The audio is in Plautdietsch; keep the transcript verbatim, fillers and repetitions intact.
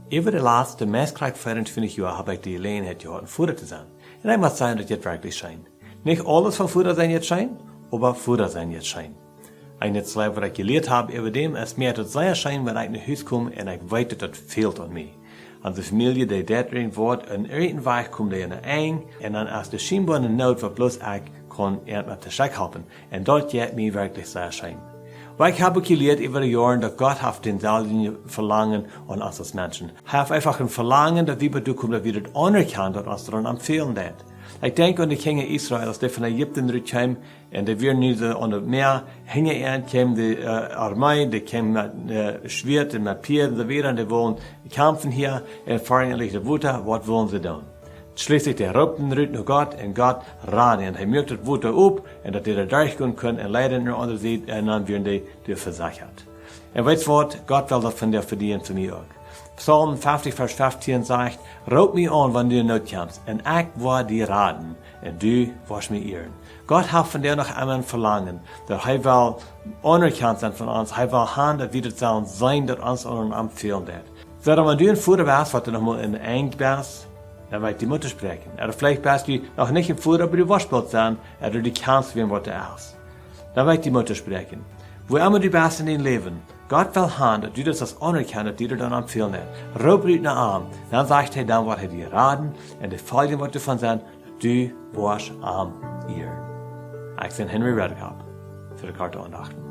Äwa de latste meist krakjt 24 Joa hab ekj de Jeläajenheit jehaut, een Voda to sennen. Un ekj mott sajen, daut jeit werkjlich scheen. Nich aules von Voda sennen jeit scheen, oba Voda sennen jeit scheen. Een Lied, waut ekj jelieet hab äwa däm, es: mie es daut sea scheen, wan ekj no Hus kom un ekj weet, daut daut fält aun mie. Aun de Famielje, dee deit irjent waut, un irjent waut kjemt doa en een Enj, un dan es doa schienboa eene Noot, waut bloos ekj kaun an met de Schekj halpen. Un daut jeit mie werkjlich sea scheen. Oba ekj hab uk jelieet äwa de Joaren, daut Gott haft dänselwjen Velangen aun ons aus Menschen. Hee haft eefach een Velangen, daut wie bie doa komen, daut wie daut aunerkjanen, daut ons doaraun aunfälen deit. Ekj denkj aun de Kjinja Israel, aus dee von Ägipten rutkjeemen, un dee wieren nu soo aun daut Mäa, hinja an kjeem de, äh, Armee, dee kjeem met, äh, Schwieet un met Pieed un soo wieda, un dee wullen kjamfen hia, un ver an licht daut Wota, waut wullen see doonen? Schlieslich, dee roopten rut no Gott, un Gott rad an. Hee muak daut Wota op, un daut dee doa derchgonen kunn, un leid an de aundre Sied, un dan wieren dee doa vesechat. Un weetst waut? Gott well daut von die fa die un fa mie uk. Psalm 50, Varsch 15 sajcht: Roop mie aun, wan du en Noot kjemst, un ekj woa die raden, un du woascht mie ieren. Gott haft von die noch emma een Velangen, daut hee well aunerkjant sennen von ons, hee well han, daut wie daut sellen seenen, daut ons aun am fälen deit. Soo, wan du een Voda best, waut du noch mau en Enj best, dan well ekj die Moot toospräakjen. Ooda veleicht best du noch nich een Voda, oba du woascht boolt sennen, ooda du kjanst wäm, waut doa es. Dan well ekj die Moot toospräakjen. Wua emma du best en dien Läwen, Gott well han, daut du daut sast aunerkjanen, daut die daut aun am fälen deit. Roop rut no am, dan sajcht hee, dan woat hee die raden, un de Foljen, waut doavon sent, daut du woascht am ieren. Ekj sie Henry Redekop fa de Korte Aundachten.